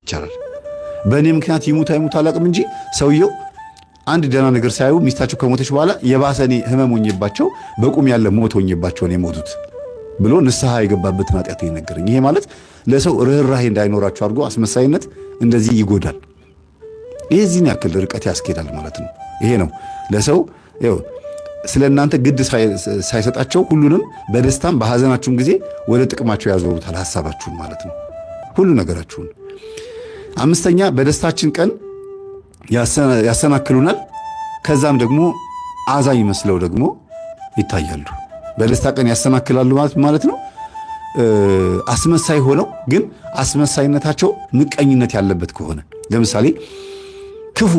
ይቻላል። በእኔ ምክንያት ይሙት አይሙት አላቅም እንጂ ሰውየው አንድ ደህና ነገር ሳያዩ ሚስታቸው ከሞተች በኋላ የባሰ እኔ ህመም ሆኜባቸው፣ በቁም ያለ ሞት ሆኜባቸው ነው የሞቱት ብሎ ንስሐ የገባበትን ኃጢአት ነገረኝ። ይሄ ማለት ለሰው ርኅራሄ እንዳይኖራቸው አድርጎ አስመሳይነት እንደዚህ ይጎዳል። ይሄ እዚህን ያክል ርቀት ያስኬዳል ማለት ነው። ይሄ ነው ለሰው ስለ እናንተ ግድ ሳይሰጣቸው ሁሉንም በደስታም በሐዘናችሁም ጊዜ ወደ ጥቅማቸው ያዞሩታል፣ ሐሳባችሁን ማለት ነው፣ ሁሉ ነገራችሁን። አምስተኛ፣ በደስታችን ቀን ያሰናክሉናል። ከዛም ደግሞ አዛኝ መስለው ደግሞ ይታያሉ። በደስታ ቀን ያሰናክላሉ ማለት ነው። አስመሳይ ሆነው ግን አስመሳይነታቸው ምቀኝነት ያለበት ከሆነ፣ ለምሳሌ ክፉ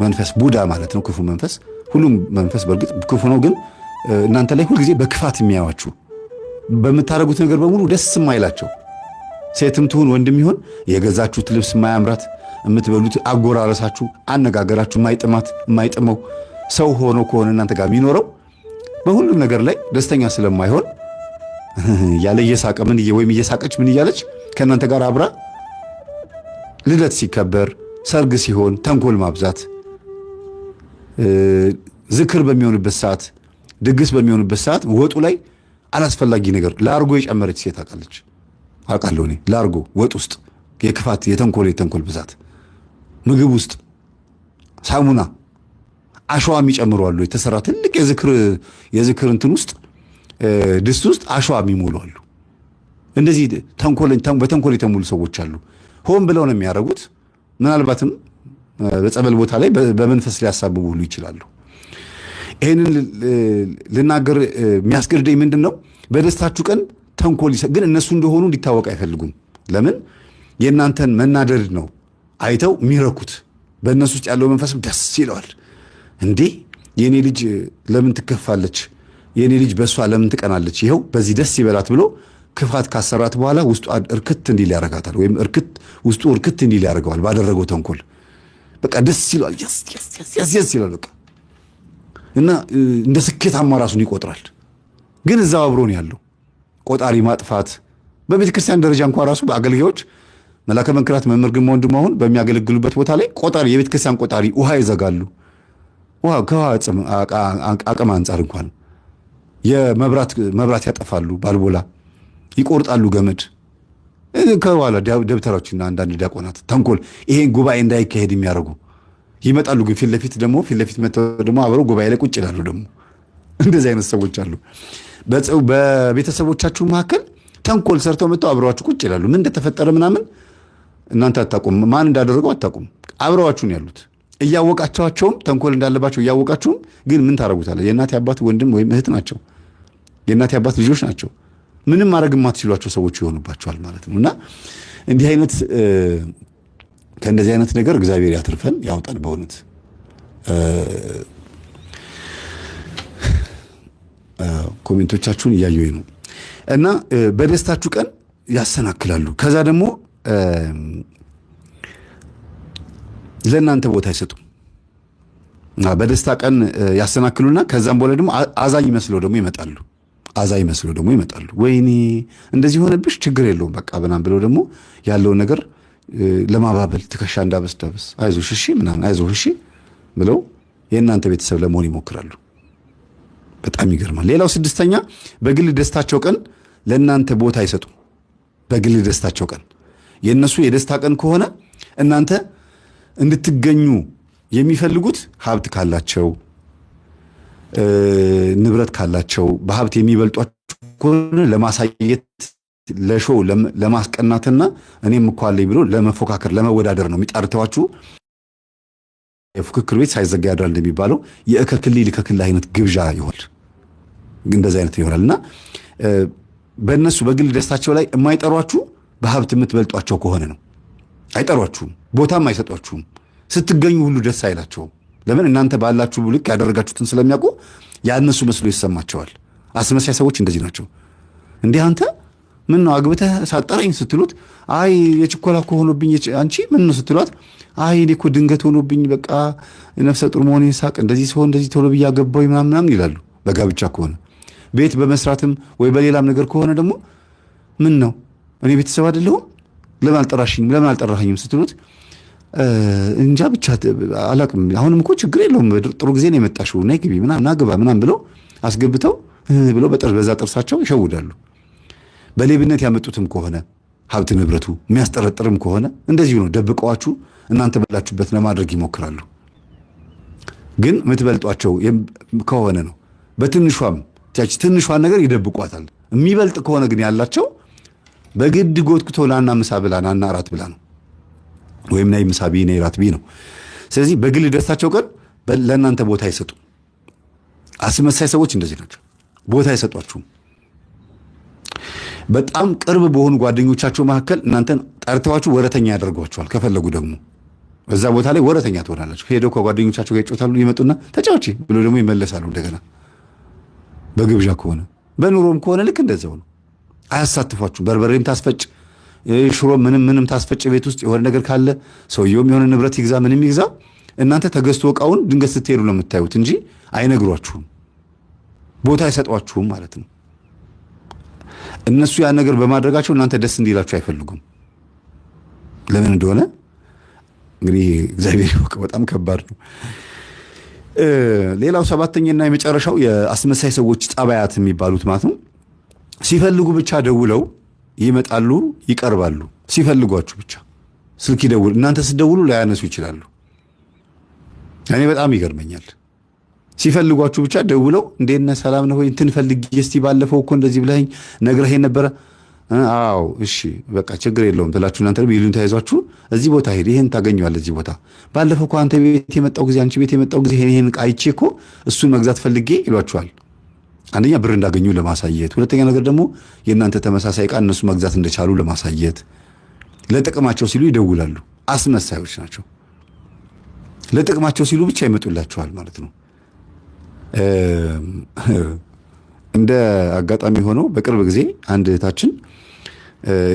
መንፈስ፣ ቡዳ ማለት ነው። ክፉ መንፈስ፣ ሁሉም መንፈስ በእርግጥ ክፉ ነው፣ ግን እናንተ ላይ ሁልጊዜ በክፋት የሚያዩዋችሁ፣ በምታደርጉት ነገር በሙሉ ደስ የማይላቸው፣ ሴትም ትሁን ወንድም ይሁን፣ የገዛችሁት ልብስ የማያምራት፣ የምትበሉት፣ አጎራረሳችሁ፣ አነጋገራችሁ የማይጥማት፣ የማይጥመው ሰው ሆኖ ከሆነ እናንተ ጋር የሚኖረው በሁሉም ነገር ላይ ደስተኛ ስለማይሆን ያለ እየሳቀ ምን ወይም እየሳቀች ምን እያለች ከእናንተ ጋር አብራ ልደት ሲከበር፣ ሰርግ ሲሆን ተንኮል ማብዛት፣ ዝክር በሚሆንበት ሰዓት፣ ድግስ በሚሆንበት ሰዓት ወጡ ላይ አላስፈላጊ ነገር ላርጎ የጨመረች ሴት አውቃለች፣ አውቃለሁ እኔ። ላርጎ ወጥ ውስጥ የክፋት፣ የተንኮል ብዛት፣ ምግብ ውስጥ ሳሙና፣ አሸዋ የሚጨምሩ አሉ። የተሰራ ትልቅ የዝክር እንትን ውስጥ፣ ድስት ውስጥ አሸዋ የሚሞሉ አሉ። እንደዚህ በተንኮል የተሞሉ ሰዎች አሉ። ሆን ብለው ነው የሚያደርጉት። ምናልባትም በጸበል ቦታ ላይ በመንፈስ ሊያሳብቡ ሁሉ ይችላሉ። ይህንን ልናገር የሚያስገድደኝ ምንድን ነው? በደስታችሁ ቀን ተንኮል ግን እነሱ እንደሆኑ እንዲታወቅ አይፈልጉም። ለምን? የእናንተን መናደድ ነው አይተው የሚረኩት። በእነሱ ውስጥ ያለው መንፈስም ደስ ይለዋል። እንዴ፣ የእኔ ልጅ ለምን ትከፋለች? የእኔ ልጅ በእሷ ለምን ትቀናለች? ይኸው በዚህ ደስ ይበላት ብሎ ክፋት ካሰራት በኋላ ውስጡ እርክት እንዲል ያደርጋታል፣ ወይም ውስጡ እርክት እንዲል ያደርገዋል። ባደረገው ተንኮል በቃ ደስ ይለዋል። Yes, yes, yes ይላል በቃ፣ እና እንደ ስኬታማ ራሱን ይቆጥራል። ግን እዛው አብሮ ነው ያለው። ቆጣሪ ማጥፋት በቤተ ክርስቲያን ደረጃ እንኳ ራሱ በአገልጋዮች፣ መላከ መንክራት መምህር ግርማ ወንድሙ አሁን በሚያገለግሉበት ቦታ ላይ ቆጣሪ፣ የቤተ ክርስቲያን ቆጣሪ ውሃ ይዘጋሉ። ውሃ ከውሃ አቅም አንጻር እንኳን የመብራት መብራት ያጠፋሉ፣ ባልቦላ ይቆርጣሉ፣ ገመድ ከኋላ ደብተራዎችና አንዳንድ ዲያቆናት ተንኮል ይሄን ጉባኤ እንዳይካሄድ የሚያደርጉ ይመጣሉ። ግን ፊት ለፊት መጥተው ደግሞ አብረው ጉባኤ ላይ ቁጭ ይላሉ። ደግሞ እንደዚህ አይነት ሰዎች አሉ። በቤተሰቦቻችሁ መካከል ተንኮል ሰርተው መጥተው አብረዋችሁ ቁጭ ይላሉ። ምን እንደተፈጠረ ምናምን እናንተ አታውቁም። ማን እንዳደረገው አታውቁም። አብረዋችሁ ነው ያሉት። እያወቃቸዋቸውም፣ ተንኮል እንዳለባቸው እያወቃችሁም ግን ምን ታደርጉታለ? የእናት አባት ወንድም ወይም እህት ናቸው። የእናት አባት ልጆች ናቸው። ምንም ማድረግ የማትችሏቸው ሰዎች ይሆኑባቸዋል ማለት ነው። እና እንዲህ አይነት ከእንደዚህ አይነት ነገር እግዚአብሔር ያትርፈን፣ ያውጣን። በእውነት comment ኦቻችሁን እያየሁኝ ነው። እና በደስታችሁ ቀን ያሰናክላሉ። ከዛ ደግሞ ለእናንተ ቦታ አይሰጡም። በደስታ ቀን ያሰናክሉና ከዛም በኋላ ደግሞ አዛኝ መስለው ደግሞ ይመጣሉ። አዛኝ መስለው ደግሞ ይመጣሉ። ወይኔ እንደዚህ ሆነብሽ፣ ችግር የለውም በቃ ምናምን ብለው ደግሞ ያለውን ነገር ለማባበል ትከሻ እንዳበስ ዳበስ፣ አይዞሽ እሺ ምናምን፣ አይዞሽ እሺ ብለው የእናንተ ቤተሰብ ለመሆን ይሞክራሉ። በጣም ይገርማል። ሌላው ስድስተኛ፣ በግል ደስታቸው ቀን ለእናንተ ቦታ አይሰጡም። በግል ደስታቸው ቀን፣ የእነሱ የደስታ ቀን ከሆነ እናንተ እንድትገኙ የሚፈልጉት ሀብት ካላቸው፣ ንብረት ካላቸው፣ በሀብት የሚበልጧቸው ከሆነ ለማሳየት፣ ለ show፣ ለማስቀናትና እኔም እኮ አለኝ ብሎ ለመፎካከር፣ ለመወዳደር ነው የሚጠርተዋችሁ። የፉክክር ቤት ሳይዘጋ ያድራል እንደሚባለው የእከክልኝ ልከክልህ አይነት ግብዣ ይሆናል። እንደዚህ አይነት ይሆናል። እና በእነሱ በግል ደስታቸው ላይ የማይጠሯችሁ በሀብት የምትበልጧቸው ከሆነ ነው። አይጠሯችሁም፣ ቦታም አይሰጧችሁም። ስትገኙ ሁሉ ደስ አይላቸውም። ለምን? እናንተ ባላችሁ ልክ ያደረጋችሁትን ስለሚያውቁ ያነሱ መስሎ ይሰማቸዋል። አስመሳይ ሰዎች እንደዚህ ናቸው። እንዲህ አንተ ምን ነው አግብተህ ሳጠረኝ ስትሉት፣ አይ የችኮላ እኮ ሆኖብኝ፣ አንቺ ምን ነው ስትሏት፣ አይ እኔ እኮ ድንገት ሆኖብኝ፣ በቃ ነፍሰ ጡር መሆኔን ሳቅ እንደዚህ ሲሆን እንደዚህ ቶሎ ብዬ አገባሁኝ ምናምን ምናምን ይላሉ። በጋብቻ ከሆነ፣ ቤት በመስራትም ወይ በሌላም ነገር ከሆነ ደግሞ ምን ነው እኔ ቤተሰብ አይደለሁም? ለምን አልጠራሽኝም? ለምን አልጠራኸኝም ስትሉት እንጃ ብቻ አላቅም። አሁንም እኮ ችግር የለውም፣ ጥሩ ጊዜ ነው የመጣሽው፣ ነይ ግቢ ምናምን ና ግባ ምናምን ብለው አስገብተው ብለው በዛ ጥርሳቸው ይሸውዳሉ። በሌብነት ያመጡትም ከሆነ ሀብት ንብረቱ የሚያስጠረጥርም ከሆነ እንደዚሁ ነው። ደብቀዋችሁ እናንተ በላችሁበት ለማድረግ ይሞክራሉ። ግን የምትበልጧቸው ከሆነ ነው። በትንሿም ያቺ ትንሿን ነገር ይደብቋታል። የሚበልጥ ከሆነ ግን ያላቸው በግድ ጎትኩቶ ናና ምሳ ብላ፣ ናና እራት ብላ ነው፣ ወይም ነይ ምሳ ብይ፣ ነይ እራት ብይ ነው። ስለዚህ በግል ደስታቸው ቀን ለእናንተ ቦታ አይሰጡ። አስመሳይ ሰዎች እንደዚህ ናቸው። ቦታ አይሰጧችሁም። በጣም ቅርብ በሆኑ ጓደኞቻቸው መካከል እናንተን ጠርተዋችሁ ወረተኛ ያደርጓችኋል። ከፈለጉ ደግሞ እዛ ቦታ ላይ ወረተኛ ትሆናላችሁ። ሄደው ከጓደኞቻቸው ጋር ይጫወታሉ። ይመጡና ተጫዋች ብሎ ደግሞ ይመለሳሉ። እንደገና በግብዣ ከሆነ፣ በኑሮም ከሆነ ልክ እንደዛው ነው። አያሳትፏችሁም። በርበሬም ታስፈጭ፣ ሽሮ ምንም ምንም ታስፈጭ፣ ቤት ውስጥ የሆነ ነገር ካለ ሰውየውም የሆነ ንብረት ይግዛ ምንም ይግዛ፣ እናንተ ተገዝቶ እቃውን ድንገት ስትሄዱ ነው የምታዩት እንጂ አይነግሯችሁም። ቦታ አይሰጧችሁም ማለት ነው። እነሱ ያን ነገር በማድረጋቸው እናንተ ደስ እንዲላችሁ አይፈልጉም። ለምን እንደሆነ እንግዲህ እግዚአብሔር ይወቅ። በጣም ከባድ ነው። ሌላው ሰባተኛና የመጨረሻው የአስመሳይ ሰዎች ጸባያት የሚባሉት ማለት ነው። ሲፈልጉ ብቻ ደውለው ይመጣሉ፣ ይቀርባሉ። ሲፈልጓችሁ ብቻ ስልክ ይደውል፣ እናንተ ስትደውሉ ላያነሱ ይችላሉ። እኔ በጣም ይገርመኛል። ሲፈልጓችሁ ብቻ ደውለው እንዴት ነህ፣ ሰላም ነህ ወይ፣ እንትን ፈልጌ እስቲ ባለፈው እኮ እንደዚህ ብለኸኝ ነግረኸኝ ነበረ። አዎ እሺ በቃ ችግር የለውም ትላችሁ እናንተ ደግሞ ይሉኝታ ይዟችሁ እዚህ ቦታ ሄድ፣ ይሄን ታገኘዋለህ እዚህ ቦታ፣ ባለፈው እኮ አንተ ቤት የመጣው ጊዜ፣ አንቺ ቤት የመጣው ጊዜ ይሄን ዕቃ አይቼ እኮ እሱን መግዛት ፈልጌ ይሏችኋል። አንደኛ ብር እንዳገኙ ለማሳየት፣ ሁለተኛ ነገር ደግሞ የእናንተ ተመሳሳይ ዕቃ እነሱ መግዛት እንደቻሉ ለማሳየት፣ ለጥቅማቸው ሲሉ ይደውላሉ። አስመሳዮች ናቸው። ለጥቅማቸው ሲሉ ብቻ ይመጡላችኋል ማለት ነው። እንደ አጋጣሚ ሆኖ በቅርብ ጊዜ አንድ እህታችን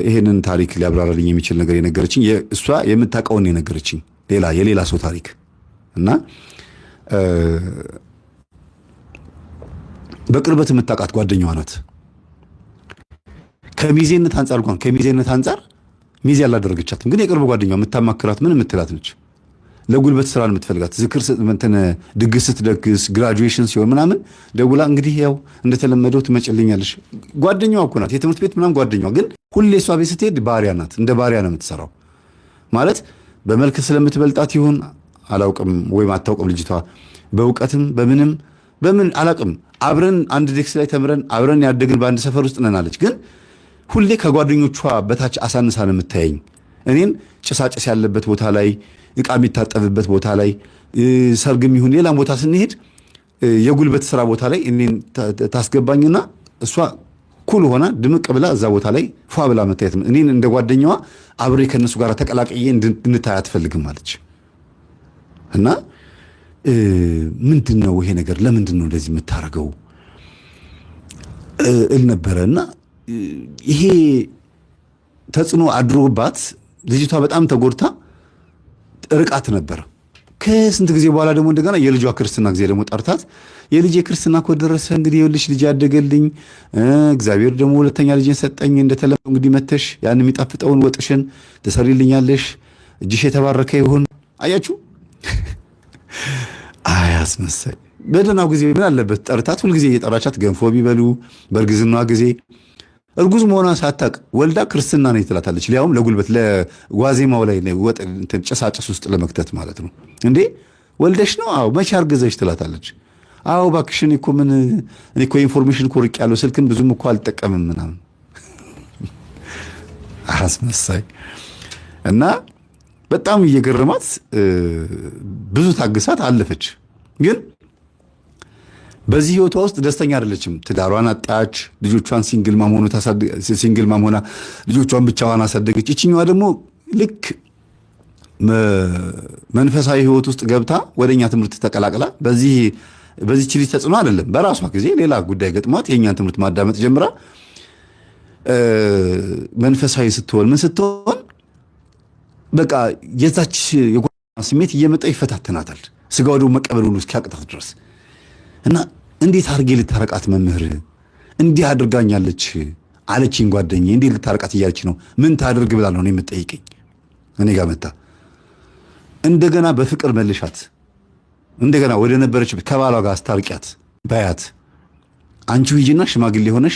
ይሄንን ታሪክ ሊያብራራልኝ የሚችል ነገር የነገረችኝ፣ እሷ የምታውቀውን የነገረችኝ ሌላ የሌላ ሰው ታሪክ እና በቅርበት የምታውቃት ጓደኛዋ ናት። ከሚዜነት አንጻር እንኳን ከሚዜነት አንጻር ሚዜ አላደረገቻትም፣ ግን የቅርብ ጓደኛዋ የምታማክራት ምን የምትላት ነች። ለጉልበት ስራ ነው የምትፈልጋት። ዝክር እንትን ድግስ ስትደግስ፣ graduation ሲሆን ምናምን ደውላ እንግዲህ ያው እንደተለመደው ትመጭልኛለሽ። ጓደኛዋ እኮ ናት፣ የትምህርት ቤት ምናምን ጓደኛዋ። ግን ሁሌ እሷ ቤት ስትሄድ ባሪያ ናት፣ እንደ ባሪያ ነው የምትሰራው። ማለት በመልክ ስለምትበልጣት ይሁን አላውቅም፣ ወይም አታውቅም ልጅቷ፣ በእውቀትም በምንም በምን አላውቅም። አብረን አንድ desk ላይ ተምረን አብረን ያደግን በአንድ ሰፈር ውስጥ ነን አለች። ግን ሁሌ ከጓደኞቿ በታች አሳንሳ ነው የምታየኝ። እኔን ጭሳጭስ ያለበት ቦታ ላይ፣ እቃ የሚታጠብበት ቦታ ላይ፣ ሰርግም ይሁን ሌላም ቦታ ስንሄድ የጉልበት ስራ ቦታ ላይ እኔን ታስገባኝና እሷ cool ሆና ድምቅ ብላ እዛ ቦታ ላይ ፏ ብላ መታየት፣ እኔን እንደ ጓደኛዋ አብሬ ከእነሱ ጋር ተቀላቅዬ እንድታይ አትፈልግም አለች። እና ምንድን ነው ይሄ ነገር? ለምንድን ነው እንደዚህ የምታደርገው እል ነበረ። እና ይሄ ተጽዕኖ አድሮባት ልጅቷ በጣም ተጎድታ ርቃት ነበረ። ከስንት ጊዜ በኋላ ደግሞ እንደገና የልጇ ክርስትና ጊዜ ደግሞ ጠርታት የልጄ ክርስትና እኮ ደረሰ፣ እንግዲህ ይኸውልሽ ልጅ ያደገልኝ፣ እግዚአብሔር ደግሞ ሁለተኛ ልጄን ሰጠኝ፣ እንደተለመደው እንግዲህ መተሽ ያን የሚጣፍጠውን ወጥሽን ትሰሪልኛለሽ፣ እጅሽ የተባረከ ይሁን። አያችሁ፣ አይ አስመሳይ። በደህናው ጊዜ ምን አለበት ጠርታት ሁልጊዜ እየጠራቻት ገንፎ ቢበሉ፣ በእርግዝናዋ ጊዜ እርጉዝ መሆኗን ሳታቅ ወልዳ ክርስትና ነው ትላታለች። ሊያውም ለጉልበት ለዋዜማው ላይ ወጥ ጭሳጭስ ውስጥ ለመክተት ማለት ነው። እንዴ ወልደሽ ነው? አዎ። መቼ አርግዘሽ ትላታለች። አዎ እባክሽ፣ እኔ እኮ ምን እኔ እኮ information እኮ ርቄያለሁ፣ ስልክም ብዙም እኮ አልጠቀምም ምናምን። አስመሳይ። እና በጣም እየገረማት ብዙ ታግሳት አለፈች። ግን በዚህ ህይወቷ ውስጥ ደስተኛ አይደለችም። ትዳሯን አጣች። ልጆቿን single mom ሆና ልጆቿን ብቻዋን አሳደገች። ይችኛዋ ደግሞ ልክ መንፈሳዊ ህይወት ውስጥ ገብታ ወደኛ ትምህርት ተቀላቅላ በዚህ ልጅ ተጽዕኖ አይደለም፣ በራሷ ጊዜ ሌላ ጉዳይ ገጥሟት የእኛን ትምህርት ማዳመጥ ጀምራ መንፈሳዊ ስትሆን ምን ስትሆን በቃ የዛች የጓደኛዋ ስሜት እየመጣ ይፈታተናታል። ስጋው ደግሞ መቀበል ሁሉ እስኪያቅታት ድረስ። እና እንዴት አድርጌ ልታረቃት መምህር፣ እንዲህ አድርጋኛለች፣ አለችኝ ጓደኛዬ። እንዴት ልታርቃት እያለች ነው? ምን ታድርግ ብላ ነው የምትጠይቀኝ? እኔ ጋር መታ እንደገና በፍቅር መልሻት፣ እንደገና ወደ ነበረችበት ከባሏ ጋር አስታርቂያት በያት። አንቺ ሂጂና ሽማግሌ ሆነሽ